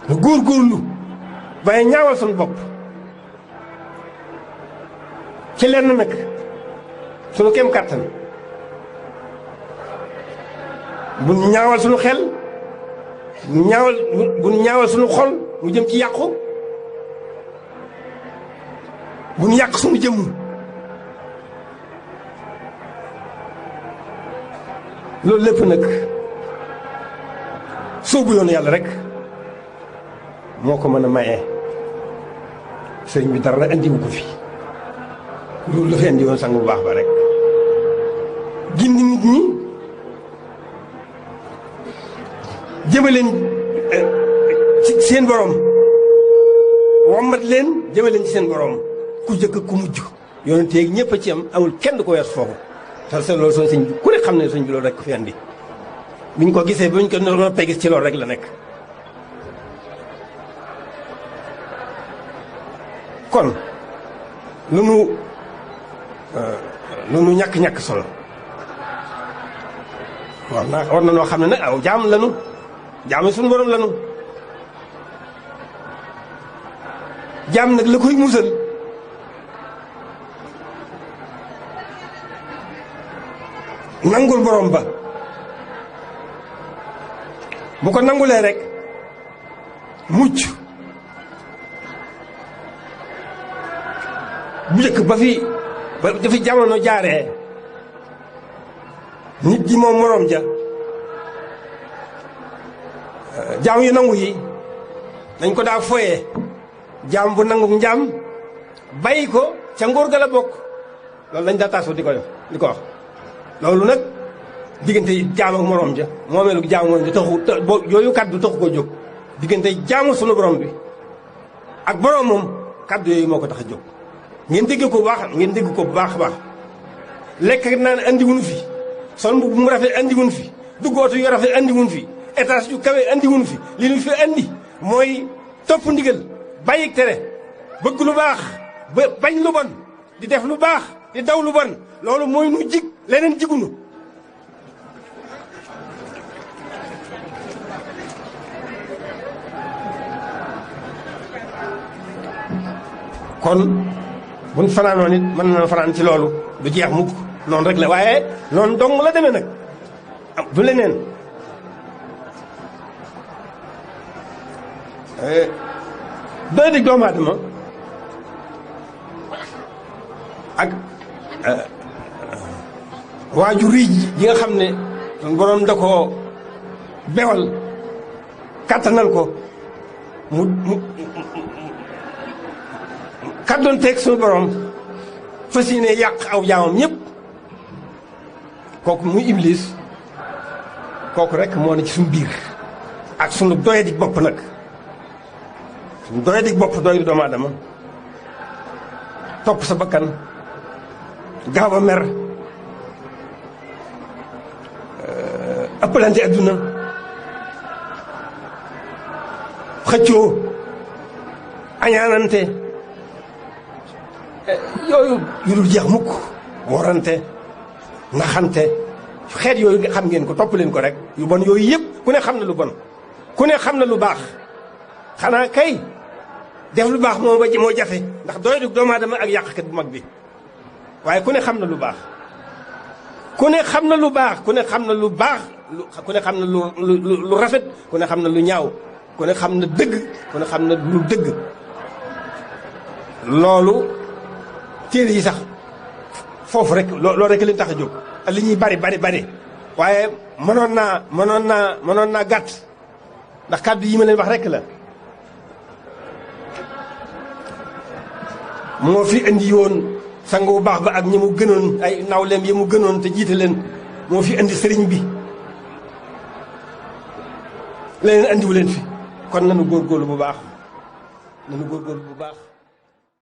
nu góorgóorlu baye ñaawal suñu bopp ci lenn nag suñu kem kàttan bu ñaawal suñu xel bu ñaawal suñu xol mu jëm ci yàqu bu ñu yàq suñu jëmm loolu lépp nag soobu yoonu yàlla rek moo ko mën a maye sëriñ bi dara andiwu ko fi loolu la fi andi woon sang bu baax ba rek gindi nit ñi jëmaleen ci seen borom wommat leen jëmaleen ci seen borom ku jëkk ku mujj yoonu teeg ñëpp a ci am amul kenn ko wees foofu te loolu soo sëñ bi ku ne xam ne sëñ bi loolu rek ko fi andi biñ ko gisee buñ ko noppee gis ci loolu rek la nekk kon lu nu ñàkk solo war na noo xam ne nag aw jaam lanu jaam suñu borom lanu jaam nag la koy musal nangul borom ba bu ko nangulee rek mucc bu njëkk ba fi jamono jaaree nit gi moom moroom ja jaam yu nangu yi dañ ko daa foyee jaam bu nangu njaam bàyyi ko ca ngóor ga la bokk loolu lañ daa taasoo di ko wax loolu nag diggante jaam ak moroom ja moomeelu jaam moroom ja taxu yooyu kaddu taxu ko jóg diggante jaamu sunu borom bi ak borom moom kaddu yooyu moo ko tax a jóg ngeen dégg ko bu baax a baax lekk naan andi wuñu fi sol bu mu rafet andi wuñu fi dugg oto yu rafet andi wuñu fi étage yu kawe andi wuñu fi li ñu fi andi mooy topp ndigal bàyyi tere bëgg lu baax bañ lu bon di def lu baax di daw lu bon loolu mooy nu jig leneen jigunu kon buñ fanaanoon it mën na fanaan ci loolu du jeex mukk noonu rek la waaye noonu dong la demee nag du leneen doy di doomu aadama ak waaju riij yi nga xam ne borom da ko bewal kàttanal ko mu kàddoon teeg suñu borom fas yéene yàq aw jaamam ñëpp kooku muy iblis kooku rek moo ne ci suñu biir ak suñu doyadi bopp nag suñu doyadi bopp doy doomu aadama topp sa bakkan gaaw a mer ëppalante adduna xëccoo añaanante yooyu yu dul jeex mukk worante naxante xeet yooyu nga xam ngeen ko topp leen ko rek yu bon yooyu yëpp ku ne xam na lu bon ku ne xam na lu baax xanaa kay def lu baax moo jafe ndax doy du doomu aadama ak yàqkat bu mag bi waaye ku ne xam na lu baax ku ne xam na lu baax ku ne xam na lu baax ku ne xam na lu rafet ku ne xam na lu ñaaw ku ne xam na dëgg ku ne xam na lu dëgg loolu téere yi sax foofu rek loolu rek leen tax a jóg ak li ñuy bari waaye mënoon naa gàtt ndax kàddu yi ma leen wax rek la moo fi indi woon sang bu baax ba ak ñi mu gënoon ay nawleem yi mu gënoon te jiite leen moo fi indi sëriñ bi leneen andiwu leen fi kon nanu góorgóorlu bu baax